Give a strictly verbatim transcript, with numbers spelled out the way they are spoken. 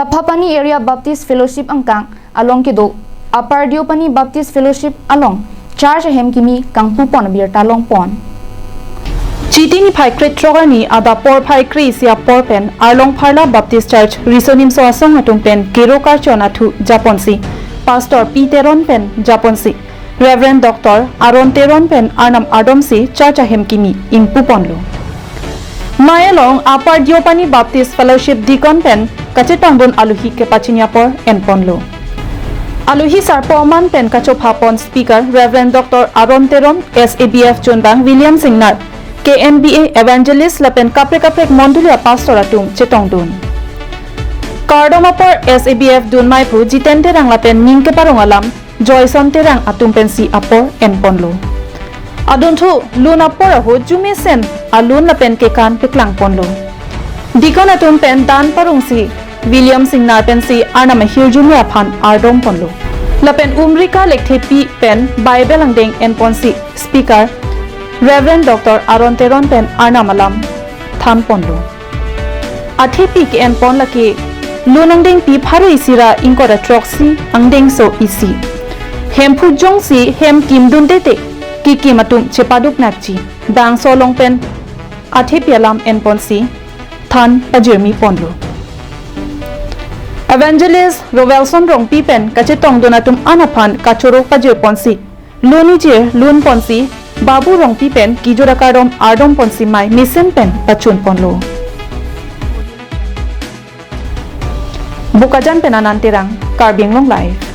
Taphapani Area Baptist Fellowship angkang along kedo Upper Deopani Baptist Fellowship along church ahem kimi kangpupon abirta longpon. Chiti niphai krethrok arni adap porphai kre-isi apor pen Arlong Pharla Baptist Church Riso Nimso Asong atum pen kero karchon athu japonsi Pastor P Teron pen japonsi Reverend Doctor Aaron Teron pen arnam ardomsi church ahem kimi ingpuponlo. Mai along Upper Deopani Baptist Fellowship Deacon pen kachetongdun aluhi kepachini apor enponlo. Aluhi sarpo aman pen kachophapon speaker Reverend Doctor Aaron Teron, S A B F chunbang William Singnar, K N B A evangelist lapen kaprek kaprek mondoli apastor atum chetongdun. Kardom apor S A B F dunmai phu Jiten Terang lapen ning keparong alam Joyson Terang atum pensi apor enponlo. Adunthu lun apor ahut jumesen alun lapen kekan peklangponlo. Deacon atum pen dan parongsi William Singnar pensi arnam ahirjume aphan ardomponlo. Lapen Umrika Lekthepi pen Bible angdeng enponsi speaker Reverend Doctor Aaron Teron pen arnam alam thanponlo. Athepi ke-enpon lake lun angdengpi pharo isi ra ingkoi ra throksi angdengso isi. Hemphu jongsi hem kimdun tete kekim atum chepaduk nakji. Bangso along pen athepi alam enponsi than pajirmi ponlo. Evangelist Rovelson Rongpi pen kachetongdun atum an aphan kachoro pajirponsi lun ijir lunponsi Babu Rongpi pen kejut akardom ardomponsi mai mesen pen pachunponlo. Bokajan pen Anand Terang, Karbi Anglong Live.